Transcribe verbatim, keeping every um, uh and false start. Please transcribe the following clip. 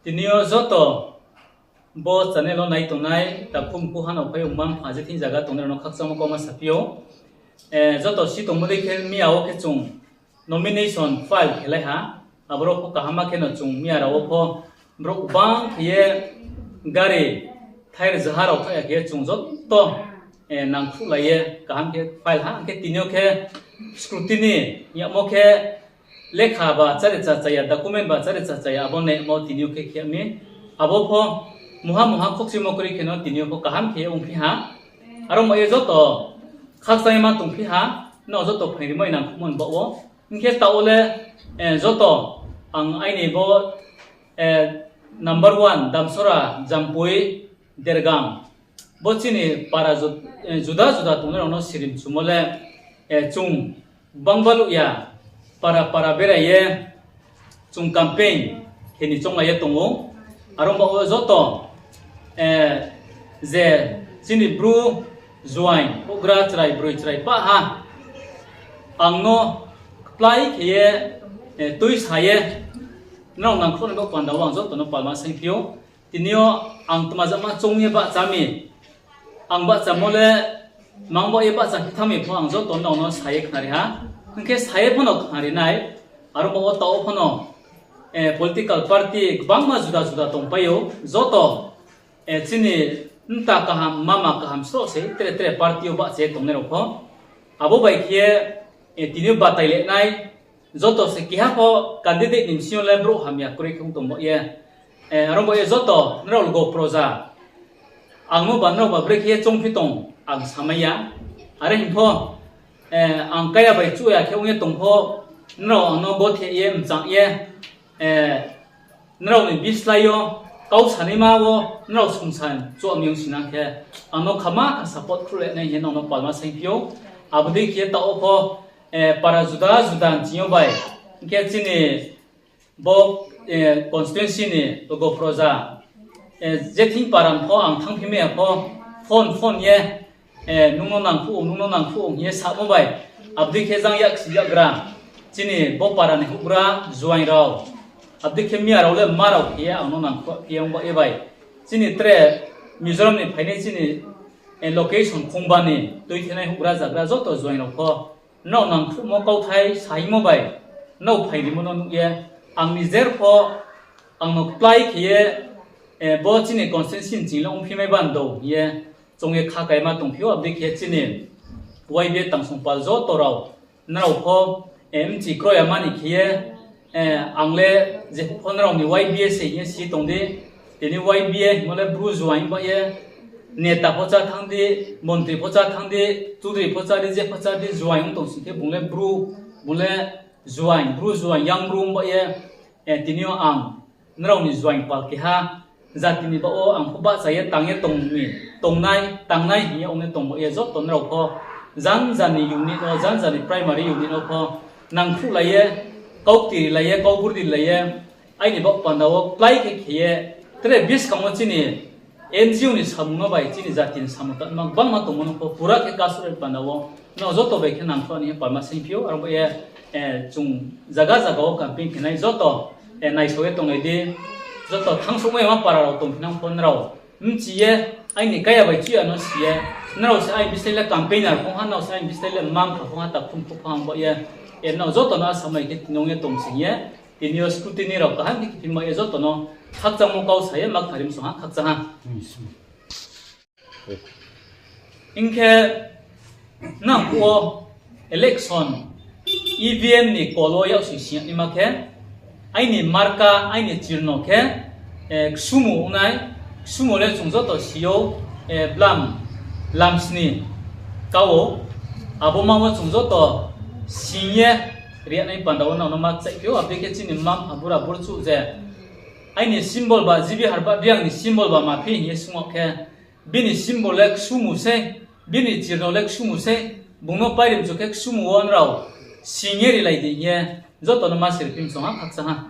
Tini yo joto bo channel wo nai tongnai, takhu mkhu ha no phai ongma mpha je thing zaga tongnai rao no khakchangmo kauma saphi ou. Joto si tongmo dei khe miya wo khe chung nomination file khelai ha. Aboro pho kaham ma khe no chung miya rao wo pho brouh gbang khe ye gari thair zaha rao thaih ya khe ye chung joto nangkhruhlai ye kaham khe file ha. Hing khe tini yo khe scrutiny yagmo khe lekha ba chári chachaya, document ba chári chachaya, abo nemo tini yo khe khe mi. Abo pho mungha mungha khokchimo kroi khe no tini yo pho kaham khe ye ongphi ha. Aro mo ye joto khakchangma tongphi ha, nrao joto phaing rimai nangkhruhmo ni baoh wo. Hing khe taoh wo le joto ang aini bo number one Damsora, Jampui, Dergang, bo chini para juda juda tongnai rao no sirimchumo le chung gbang baluh ya, para para berai ye chung campaign khe ni chounglai ye tong ou. Aro baoh wo joto je chini Bru juaing houhgra chrai broi chrai pah ha, ang no kplái khe ye tuisa ye nrao nangkhruh ni bo panda wo ang joto no palma saingphi ou. Tini yo ang tma jama choung ye bahcha mi, ang bahchamo le mang baoh ye bahcha phi thanng mi pho ang joto nrao no sa ye khnari ha. Hing khe sa ye pho no khnari nai, aro baoh wo taoh wo pho no political party gbangma juda juda tongpai ou, joto chini mta kaham mama kaham sroh se tre tre party yo bahcha ye tongnai rao pho. Abo bai khe tini yo batai le nai, joto se keha pho candidate ni bsing yo le brouh hamya kroi khe ong tong baoh ye. Aro baoh ye joto nrao lgo proja, ang no ba nrao ba brekhe ye choungphi tong ang samai ya. Are hing pho ang kaya bai chuh ya khe ong ye tong pho, nrao ang no gothe ye mchang ye, nrao ni bislái yo kau sanaima wo nrao sungsa chuh mi ong sinang khe, ang no khama kha support khruh le nai hing ye nrao no palma saingphi ou. Abo dei khe taoh wo pho para juda juda nching yo bai, hing khe chini bo constituency ni lgo proja, je thing para pho ang thanngphi mai ya pho, phone phone ye nung no nangkhruh ou, nung no nangkhruh ou hing ye samo bai, abo dei khe jang yaksi yakgra chini bo para ni houhgra juaing rao, abo dei khe miya rao le ma rao khe ye ang no nangkhruh phi ye ong baoh ye bai. Chini tre Mizoram ni phainai chini location khongba ni tuithenai houhgra zagra joto juaing rao pho nrao nangkhruhmo kauthai saingmo bai nrao phaing rimo no nuh ye, ang ni jer pho ang no kplái khe ye bo chini constituency nching le ongphi mai bando hing ye choung ye kha kaima tongphi ou. Abo dei khe chini Y B A tangsong pal joto rao, nrao pho mchi kroi ya mani khe ye, ang le jepho nrao ni Y B A se hing ye si tong di. Tini Y B A hingmo le Bru juaing baoh ye, neta pho chá thanng di, montri pho chá thanng di, chudri pho chá di, jepho chá di, juaing ong tong sing khe bung le Bru, bung le juaing, Bru juaing, yang Bru ong baoh ye, tini yo ang nrao ni juaing pal keha, jati ni baoh wo ang pho bahcha ye tang ye tong mi, tongnai, tangnai hing ye ong ye tong baoh ye joto nrao pho, janja ni unit no, janja ni primary unit no pho nangkhruhlai ye, kau ktirilai ye, kau burdirilai ye, aini baoh panda wo klái khe khe ye, tre buskang wo chini N G O ni samung no bai chini jati ni samung tangma gbangma tongmo no pho pura khe kasuh ri panda wo, nrao joto bai khe nangkhruh ni hing ye palma saingphi ou. Aro baoh ye chung zaga zaga wo campaign khe nai joto naisao ye tonglai di, joto thanngsouhmai ma para rao tongphi nang pho nrao mchi ye, aini kaya bai chuh ya no si ye, nrao se aini bislái le campaigner phung ha, nrao se aini bislái le mma-mpha phung ha, takhu mkhu phung ha ong baoh ye, nrao joto no asamai khe tinong ye tong sing ye, tini yo scrutiny rao kaham khe khe phimai ye joto no khakchangmo kau sa ye ma khnari msong ha, khakchang ha. Hing khe nang phuh wo election E V M ni kol wo yaksi sing ya naima khe, aini marka, aini chirno khe ksumu ong nai. Ksumu le chung joto si ou, blam, lamsni ka ou. Abo ma wo chung joto sing ye ri ya nai panda wo nrao no ma kchaihphi ou. Abo dei khe chini mma-mpha bura burchuh je aini symbol ba G B Harbati Reang ni symbol ba ma phi hing ye swunng khe, bini symbol le ksumu sei, bini chirno le ksumu sei, bung no pairimchu khe ksumu wo nrao sing ye rilai di hing ye joto no ma sirphi msong ha, khakchang ha.